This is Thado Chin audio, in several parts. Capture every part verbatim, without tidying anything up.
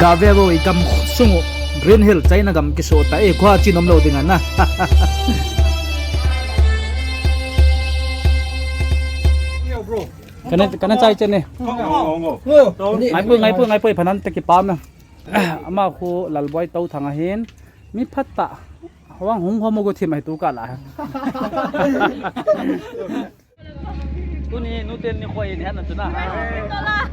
Gave vo, i gam sung u Green Hill, China gam kiso ta e, kua chi nom lou ding ana. Kana, kana chai chen ne. Ngai pui, ngai pui, ngai pui, phanan te kipah na. Ama khu Lalboi Touthang ahin. Mi phat tah. Hung hung hom go thim ai tu ka la. Tuni nute nikho in hen na tuna.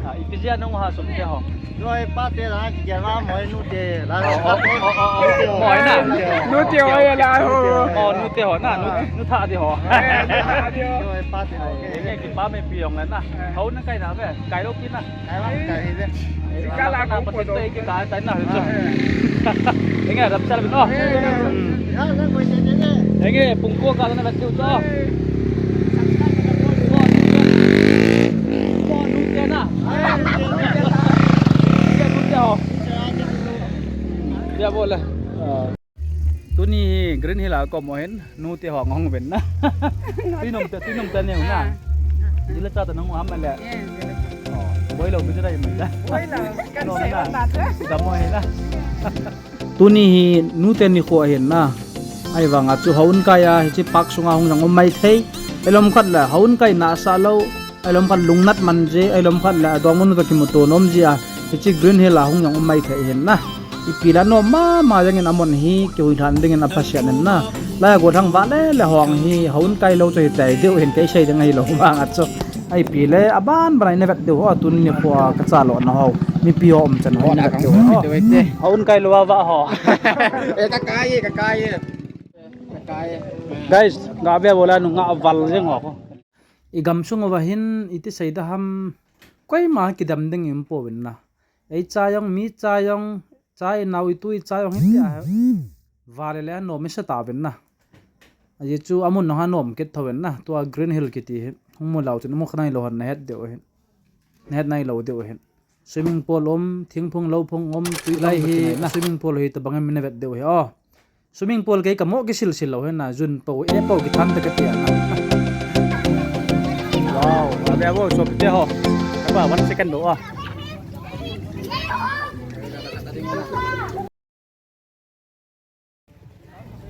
Ah, ipi jeh a nung ha sum te ho. Noi pa te la, ki ma moi nute la. Oh, oh, oh, oh, oh. Moi na. Nute ho ya la ho. Oh, nute ho na, nu, nu tha di ho. Noi pa te ho. Nge kipa me pi jong le na. Hao na kai na ve. Kai lou pi na. Kai la kai ve. Ka la ko po do. Ki ka tai na. Nge rap sal no. Nge pung ko ka na ve tu to. Dia boleh. Tuni hi Green Hill a kom u hin, nute ho hung ven na. Tuinom te, tuinom te neu na. Ah. Jile cha te nung ham le. Yes, jile cha. Oh, boi lou, boi lou. Boi lou, kan se na. Dam mo hin na. Tuni hi nute nikho ahin na. Ahivang a chu houin kai a, hiche park sunga hung jong um mai thei. Elom khat le houin kai nasa lou. Ahilou khat lungnat man jeh, ahilou khat le adongmanu toh kimuto nom jeh a, hiche Green Hill a hung jong um mai thei hin na. Ipi le nom mama jeng in amun hi, kihui lhan ding in aphasia nen na. Lai a go thang vale le hung hi, houin kai lou chu hitai diu hin kei sei ding ahilou vang a chu. Ipi le aban ban a ina vet diu ho, tuni nikho a ka cha lou na ho. Mipi ho um chan ho ina vet diu ho. Houin kai lou a va ho. Eh, ka kai, ka kai. Ka kai. Guys, ga ve vo la nunga val jeng ho. I gam sung uva hin iti sei da ham, koima kidam ding i um pouvin na. Ei cha jong, mi cha jong, cha i nao i tu i cha jong hitia hi. Vale le anom i sa tauvin na. Ajeh chu amun nung ha nom kit thouvin na. Tua Green Hill kiti hi. Hung mu leu chun mu kha nai lou hon na het diu hin. Na het nai lou diu hin. Swimming pool um, thingphung louphung um, tui lai hi, swimming pool hi tabang em na vet diu hi. Oh. Swimming pool kei ka mo kisil sil lou hi na, jun po, e po ki than ta ka tia na. Wow, a ve vo, sopite ho. Ka ba, one second do a.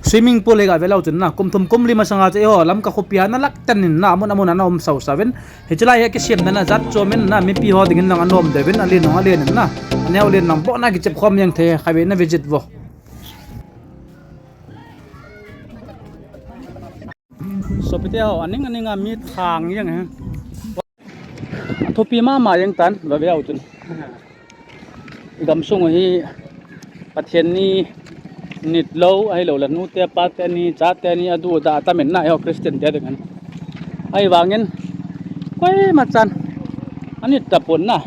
Swimming pool hi ga ve leu chun na, kum thum kum li masanga che ho, Lamka khopi a na lak ten in na, amun amun ana um sau sau vin. Hiche lai hi kisem na na jat chom in na, mipi ho ding in lang anom de vin, alen hung alen in na. Aneo alen lang bo na kichep khom jeng thei, kha ve na visit vo. Sopite ho, aning aning a mi thang jeng hi. Athupi mama jeng tan, va ve u chun. I gam sung u hi Pathen ni nit lou, ahilou le nute pate ni, chate ni, adu da tam in na, eiho Christian te ding hin. Ahivangin, koima chan anit tapon na.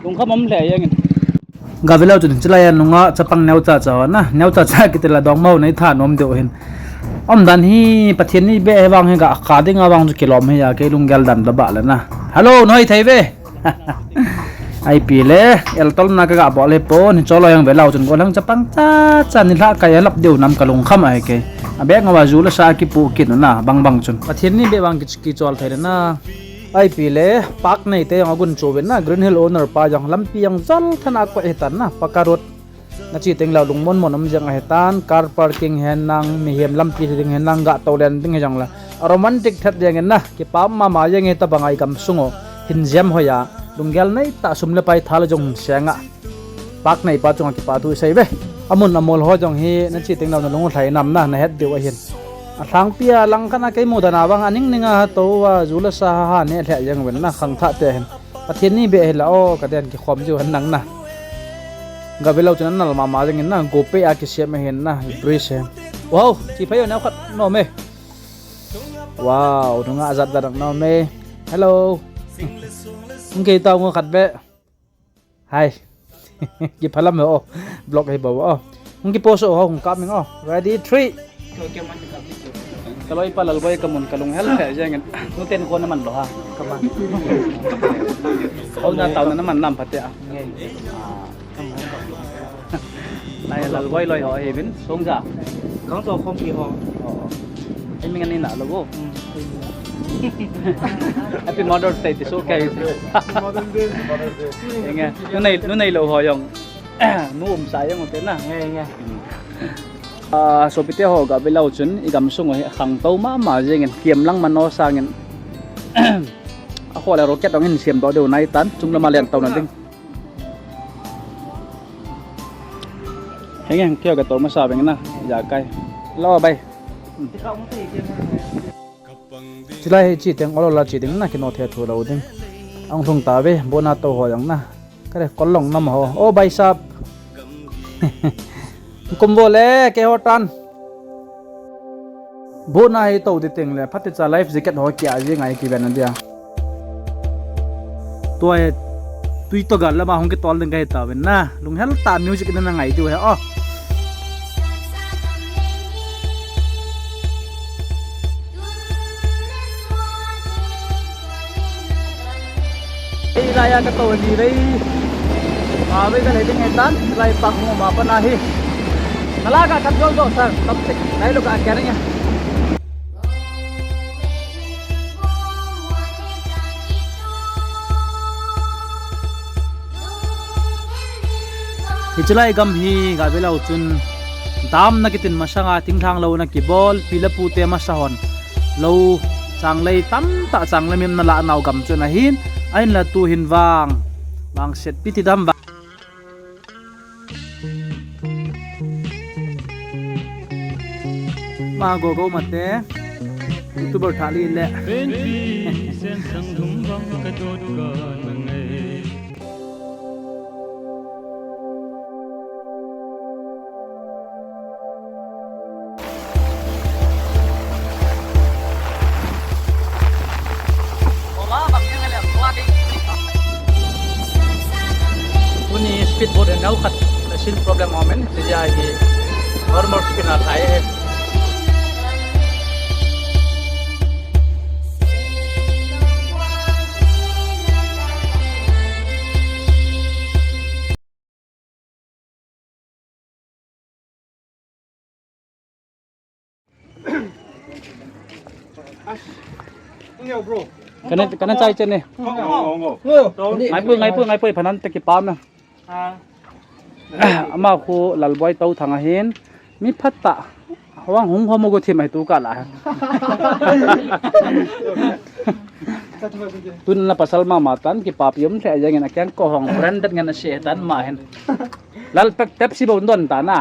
Lungkham um lheh jeng in. Ga ve leu chun, chulai a nunga chapang neocha cha na, neocha cha kiti la dongma ho nei thanom diu hin. Umdan hi Pathen ni beh hi vang hi ga kha ding a vang chu kilom hi a, kei lunggel dan da ba le na. Hello, noi thei ve. Ipi le, el tol na ka ga bol hi pon, hi cholo jong ve leu chun, gollhang chapang cha cha ni lha kai a lap diu nam ka lungkham ahi kei. A bek ngau a ju le sa kipu kit na, bang bang chun. Pathen ni beh vang ki, kichol thei le na. Ipi le, park neite jong agun chu vin na, Green Hill owner pa jong lampi jong jol than a koi hitan na, paka road. Na chi teng lou lungmon mon um jeng ahitan, car parking hen lang, mihem lampi ding hen lang, ga to len ding hi jong la. A romantic that jeng in na, kipa mama jeng hi tabang a i gam sung u, hin jem hoi a, lunggel nei tah sum le pai tha le jong hin seng a. Park nei pa chunga kipa thu i sei ve. Amun amol ho jong hi na chi teng lou na lung u lhai nam na, na het diu ahin. A lhangpi a lang khat a kei mu dan a vang a ning ning a to a ju le sa ha ha ne lheh jeng uvin na khangthah te hin. Pathen ni beh hi la o ka den kikhom jiu hen nang na. Ga ve leu chun a nal mama jeng in na, gope a kisem ahin na, bridge hi. Wow, chi phei o neo khat nom e. Wow, nunga jat da dang nom e. Hello. Hung kei tau ngo khat be. Hai. Kiphalam o. Block hi bo o. Hung kipost o, hung kap ming o. Ready, three. Ka loi pa Lalboi ka mun ka lunghel phe jeng in. Nu ten ko na man lou ha. Ka man. Hou na tau na man nam pha te a. Nge. Ah. Nai Lalboi loi ho hi bin song ja. Kang jo khom ki ho. Oh. Ei mi ngan ni na lou bo. Hmm. Happy Mother's Day ti so kai. Mother's Day, Mother's Day. Nge. Nu nei, nu nei lou ho jong. Nu umsa jeng u te na. Nge, nge. Ah, sopite ho, gave leu chun, i gamsung u hi khangtou mama jengin, kiam lang mano sangin. Akhoh le rocket ong in siam doh diu nai tan, chung lama lentona ding. Henge, kei ka tou masa veng na, ja kai. Lo bai. Chilai hi chi teng olo la chi ding na, kino the thu lo ding. Ong lhung ta ve, bona tou ho jong na. Kare kol long nam ho. O bhai sahab. Kum vo le, kei ho tan. Bona hi tou di teng le, phatecha life jacket ho kia ji ngai kiven a dia. Tua hi tui to gal lama hung kitol ding kahi tauvin na. Lunghel tah music na na ngai diu hi o. Ei, lai a ka tou ni vei. A vei ka le ding e tan, lai pak mo ma pa na hi. Na la ka kat jou jou sa, tam sek, lai lo ka kya ring ya. Hiche lai gam hi gave leu chun dam na kitin masanga thinglhang lou na kibol, pi le pu te masa hon lou changlei tamtah changlei mim na la nau gam chu ahin, ahinla tu hin vang, vang set pi ti dam vang. Ma go go mate. YouTuber thah li le. Penpi sen sang dum bang ka dot ka na ngai. Tuni speed boat nau khat machine problem aum in, tia hi normal speed na thai e. Kana, kana chai chene. Ngaipoi, ngaipoi, ngaipoi, phanan te kipah na. Ama khu Lalboi Touthang ahin. Mi phatah. Hung hung hom go thim ahi tu kah la. Tun la pasal mama tan kipapi um lheh jengin akeng ko hong branded ngen ase tan ma hin. Lal Pep-, Pepsi bou don tan a.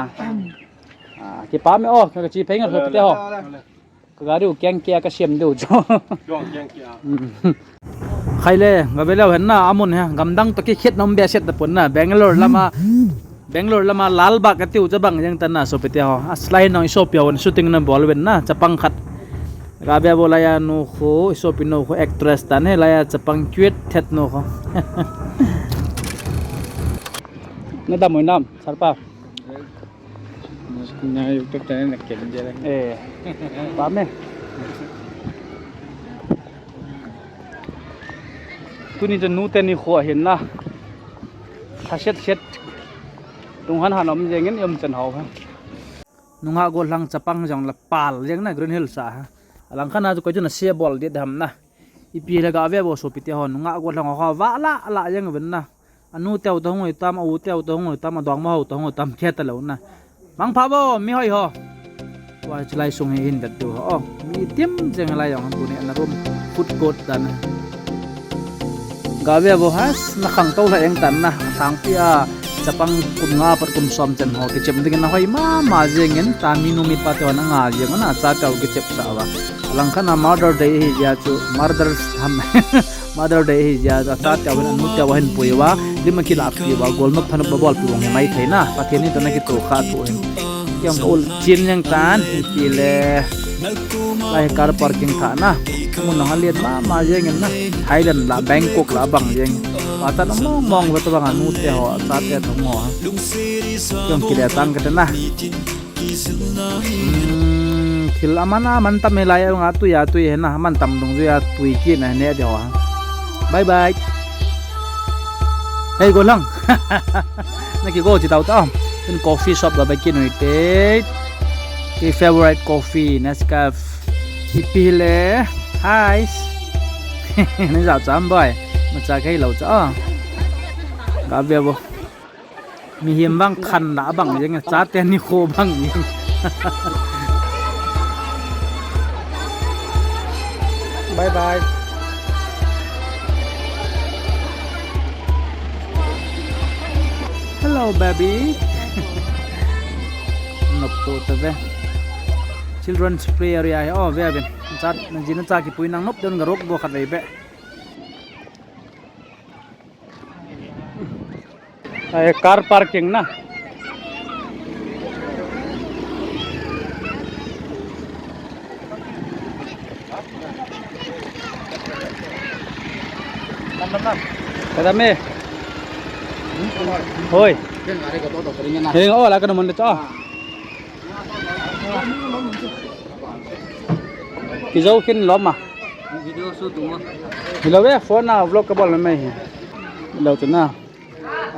Ah, kipa me o, ka chi phei ngal hop te ho. Ka gari u keng kia ka siam diu chu. Keng kia. Khai le, gave leu hen na, amun he, gamdang to kikhet na um behseh tapon na, Bangalore lama, Bangalore lama Lalbagh ka tiu chabang jeng tan na, sopite ho. A slide nong i sopi ho, shooting na bol uvin na, chapang khat. Gave vo lai a nu khu, i sopi nu khu actress tan he, lai a chapang cute thet nu khu. Na dam oi nam, sir pa. Na YouTube channel na kem je le. Eh. Pa me. Tuni chu nu teni khu ahin na. Tha set set. Tung han han um jengin um chen ho ha. Nungah gollhang chapang jong la pal jeng na Green Hills a ha. Alang khat na chu koi chu na se bol dit ham na. Ipi le gave vo sopite ho, nungah gollhang ho va la la jeng uvin na. Anu teu to hung oi tam, a u teu to hung oi tam, a dongma ho to hung oi tam, khe ta lou na. Mangpha vo, mi hoi ho. Tua chilai sung hi hin vet diu ho. Oh, mi tim jeng lai jong tuni na room food court dan. Gave vo has, na khangtou lha jeng tan na. Thangpi a, chapang kum nga pat kum som chen ho, kichem dingin na hoi mama jengin, ta mi nu mi pa te ho na nga jeng na, cha teu kichep sa va. Alang khat na Mother Day hi jia chu, Mother's ham. Mother Day hi jia chu, acha teu hin, anu teu hin pui uva, lim akilah pi uva, golnop thanop ba bol pi vang hi mai thei na, Pathen ni to na kitoh kha thu hin. Kiang ka ul chin jeng tan, hi ti le, lai car parking tha na, mun nong alian mama jengin na, Thailand la, Bangkok la bang jeng. Patan mong mong va to bang anu te ho, acha te thong ho. Kiang kile tang ka te na. Hmm, thil aman aman tam hilai a, nga tui a tui hena, aman tam dungjuia tui kit na ne de ho. Bye bye. Hey, gollhang. Na kigo chi tau ta. Tun coffee shop ga bai kit nu hite. Ki favorite coffee, Nescafe. Ipi le. Hi. Ni ja cham bai. Ma cha kai lo cha. Gave vo. Mihem bang than la bang jeng, chate ni kho bang jeng. Bye bye. Hello, baby. Nop to te ve. Children's play area hi, oh, ve ve. Chat, na jin cha kipui nang nop don ga rok bo khat ve be. Ai, car parking na. Kadam e. Hoi. Heng, oh, la ka naman dito. Kijou kin lom a. Video shoot mo. Hello, eh, phone na vlog ka bol mai hi. Hello, tu na.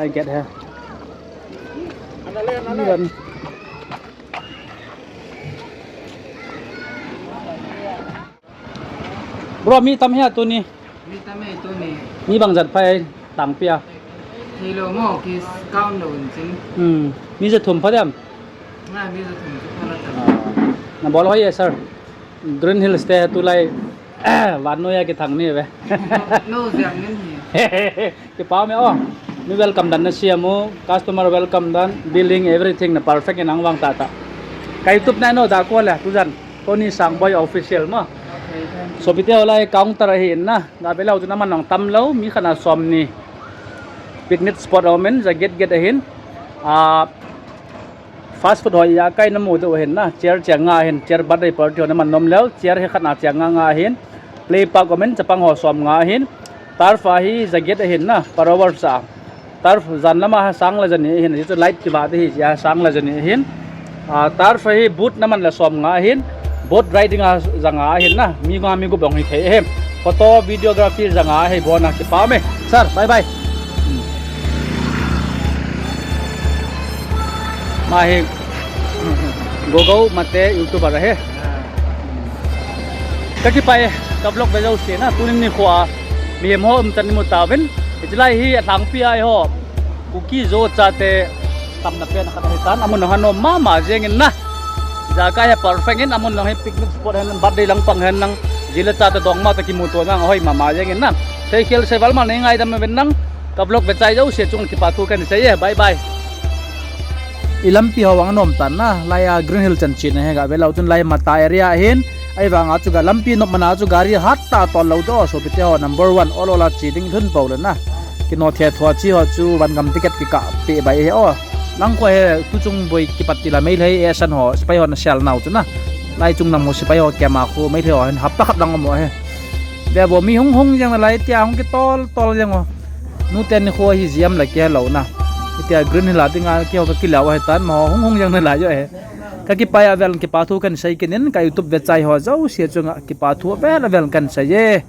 I get her. Ni ban. Bro, mi tam hia tuni? Mi tam e tuni. Mi bang jat phai tang pia. Hello mo, kis count lo in chin. Hmm. Mi je thum pha dem. Na, mi je thum chu pha la tam. Na bol hoi e, sir. Green Hills te tulai, van noi a kithang ni ve. No, jang ngin hi. Kipa me o. Mi welcome dan na siam u, customer welcome dan, billing, everything na perfect in ang vang tata. Ka YouTube na no da ko le, tujan. Tony Sangboi Official mo. Okay, thank you. Sopite ho, lai counter ahi in na. Ga be lau tu na man nang tam lo, mi khat na som ni. Picnic spot aum in, ja get get ahin. Ah, fast food ho ya kai na mu tu ahin na. Chair chair nga ahin, chair birthday party ho na man nom leu, chair hi khat na chair nga nga ahin. Play park aum in, chapang ho som nga ahin. Turf a hi ja get ahin na, per hour sa. Turf jan lama ha sang la jani ahin, hichu light kiva te hi ja sang la jani ahin. Ah, turf a hi boat na man la som nga ahin. Boat riding a ja nga ahin na, mi nga mi gup bang hi thei ahin. Photo, videography ja nga ahi, bon a kipa me. Sir, bye bye. Hmm. Ma hi Gogo Mate YouTuber ahi. Ka kipa e, ka vlog ve jouse na, tunin nikho a mihem ho umchan imu tauvin. Hiche lai hi alhangpi a eiho Kuki Zo chate tamna pen khat ahitan, amun nang hi anom mama jeng in na. Jakai hi perfect in, amun nang hi picnic spot hen, birthday lang pang hen nang, ji le chate dongma te kimuto nang, ahoi mama jeng in na. Seikhel seival ma nei ngaidam uvin nang, ka vlog ve chai jouse chunga kipa thu kahin sei e, bye bye. I lampi ho vang anom tan na, lai a Green Hill chan chena hi ga ve leu chun lai Mata area ahin, ahivang a chu ga lampi nop man a chu gari hat tah tol lou to, sopite ho number one, ol ol a che ding lhun pou le na. Kino the thua che ho chu van gam ticket kikah peh bai hi o. Lang kho hi tu chung boi kipat ti la Meitei e san ho, sepai ho na sel nau chu na. Lai chung nam ho sepai ho kema khu Meitei ho hin hapta khat lang mo hi. Ve vo mi hung hung jeng nalai tia hung kitol tol jeng o. Nu ten ni kho hi jiam la ke lou na. Tia Green Hill a dinga ke ho ka kilau ahi tan ma ho hung hung jeng nalai jo he. Ka kipa a vel kipa thu kahin sei kit in ka YouTube ve chai ho jouse chunga kipa thu vel vel kahin sei e.